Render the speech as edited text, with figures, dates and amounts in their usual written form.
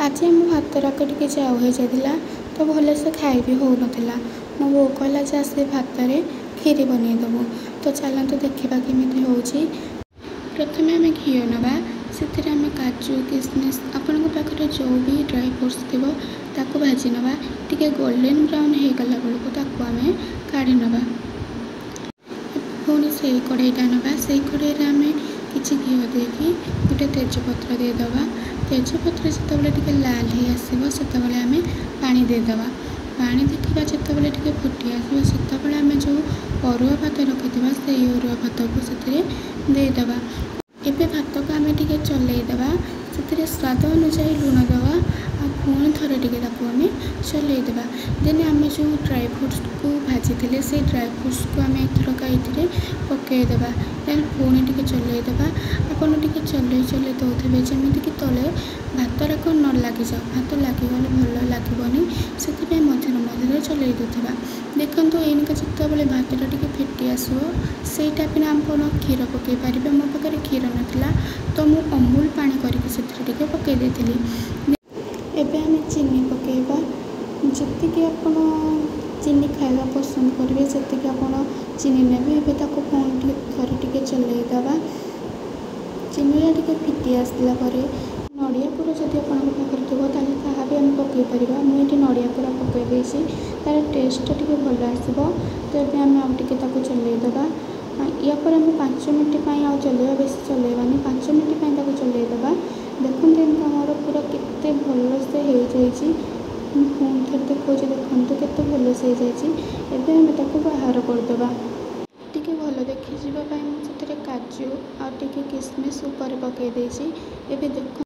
ଆଜି ଆମ ଭାତରାକ ଟିକେ ଯାଉ ହେଇଯାଇଥିଲା ତ ଭଲସେ ଖାଇ ବି ହେଉନଥିଲା। ମୋ ବୋଉ କହିଲା ଯେ ଆସି ଭାତରେ କ୍ଷୀରି ବନେଇଦେବୁ। ତ ଚାଲନ୍ତୁ ଦେଖିବା କେମିତି ହେଉଛି। ପ୍ରଥମେ ଆମେ ଘିଅ ନେବା, ସେଥିରେ ଆମେ କାଜୁ, କିସମିସ୍, ଆପଣଙ୍କ ପାଖରେ ଯେଉଁ ବି ଡ୍ରାଏ ଫ୍ରୁଟ୍ସ ଥିବ ତାକୁ ଭାଜି ନେବା। ଟିକେ ଗୋଲ୍ଡେନ୍ ବ୍ରାଉନ୍ ହେଇଗଲା ବେଳକୁ ତାକୁ ଆମେ କାଢ଼ି ନେବା। ପୁଣି ସେଇ କଢ଼େଇଟା ନେବା, ସେଇ କଢ଼େଇରେ ଆମେ କିଛି ଘିଅ ଦେଇକି ଗୋଟେ ତେଜପତ୍ର ଦେଇଦେବା। ତେଜପତ୍ର ଯେତେବେଳେ ଟିକେ ଲାଲ ହେଇ ଆସିବ ସେତେବେଳେ ଆମେ ପାଣି ଦେଇଦେବା। ପାଣି ଦେଖିବା ଯେତେବେଳେ ଟିକେ ଫୁଟି ଆସିବ ସେତେବେଳେ ଆମେ ଯେଉଁ ଅରୁଆ ଭାତ ରଖିଥିବା ସେଇ ଅରୁଆ ଭାତକୁ ସେଥିରେ ଦେଇଦେବା। ଏବେ ଭାତକୁ ଆମେ ଟିକେ ଚଲେଇଦେବା, ସେଥିରେ ସ୍ୱାଦ ଅନୁଯାୟୀ ଲୁଣ ଦେବା ଆଉ ପୁଣି ଥରେ ଟିକେ ତାକୁ ଆମେ ଚଲେଇଦେବା। ଦେନ୍ ଆମେ ଯେଉଁ ଡ୍ରାଏ ଫ୍ରୁଟ୍ସକୁ ଭାଜିଥିଲେ ସେଇ ଡ୍ରାଏ ଫ୍ରୁଟ୍ସକୁ ଆମେ ଏଥରକ ଏଇଥିରେ ପକାଇଦେବା। ଦେନ୍ ପୁଣି ଟିକେ ଚଲେଇଦେବା। ଆପଣ ଟିକେ ଚଲେଇ ଚଲେଇ ଦେଉଥିବେ ଯେମିତିକି ତଳେ ଭାତରାକ ନ ଲାଗିଯାଉ। ଭାତ ଲାଗିଗଲେ ଭଲ ଲାଗିବନି, ସେଥିପାଇଁ ମଝିରେ ମଝିରେ ଚଲେଇ ଦେଉଥିବା। ଦେଖନ୍ତୁ, ଏଇନିକା ଯେତେବେଳେ ଭାତଟା ଟିକେ ଫିଟି ଆସିବ ସେଇ ଟାଇପ୍ରେ ଆପଣ କ୍ଷୀର ପକାଇ ପାରିବେ। ମୋ ପାଖରେ କ୍ଷୀର ନଥିଲା ତ ମୁଁ ଅମୁଲ ପାଣି କରିକି ସେଥିରେ ଟିକେ ପକାଇ ଦେଇଥିଲି। ଏବେ ଆମେ ଚିନି ପକାଇବା। ଯେତିକି ଆପଣ ଚିନି ଖାଇବା ପସନ୍ଦ କରିବେ ସେତିକି ଆପଣ ଚିନି ନେବେ। ଏବେ ତାକୁ ପୁଣି ଟିକେ ଥରେ ଟିକେ ଚଲେଇଦେବା। ଚିନିଟା ଟିକେ ଫିଟି ଆସିଲା ପରେ ନଡ଼ିଆ ପୁର ଯଦି ଆପଣଙ୍କ ପାଖରେ ଥିବ ତାହେଲେ ତାହା ବି ଆମେ ପକାଇ ପାରିବା। ମୁଁ ଏଠି ନଡ଼ିଆ ପୁର ପକାଇ ଦେଇଛି, ତା'ର ଟେଷ୍ଟଟା ଟିକେ ଭଲ ଆସିବ। ତ ଏବେ ଆମେ ଆଉ ଟିକେ ତାକୁ ଚଲେଇଦେବା। ୟା ପରେ ଆମେ 5 ମିନିଟ୍ ପାଇଁ ଆଉ ଚଲେଇବା, ବେଶୀ ଚଲେଇବାନି, 5 ମିନିଟ୍ ପାଇଁ ତାକୁ ଚଲେଇଦେବା। ଦେଖନ୍ତୁ, ଏମିତି ଆମର ପୁରା କେତେ ଭଲସେ ହେଇଯାଇଛି। ମୁଁ ପୁଣି ଥରେ ଦେଖାଉଛି, ଦେଖନ୍ତୁ କେତେ ଭଲସେ ହେଇଯାଇଛି। ଏବେ ଆମେ ତାକୁ ବାହାର କରିଦେବା। ଟିକେ ଭଲ ଦେଖିଯିବା ପାଇଁ ମୁଁ ସେଥିରେ କାଜୁ ଆଉ ଟିକେ କିସମିସ୍ ଉପରେ ପକାଇ ଦେଇଛି। ଏବେ ଦେଖନ୍ତୁ।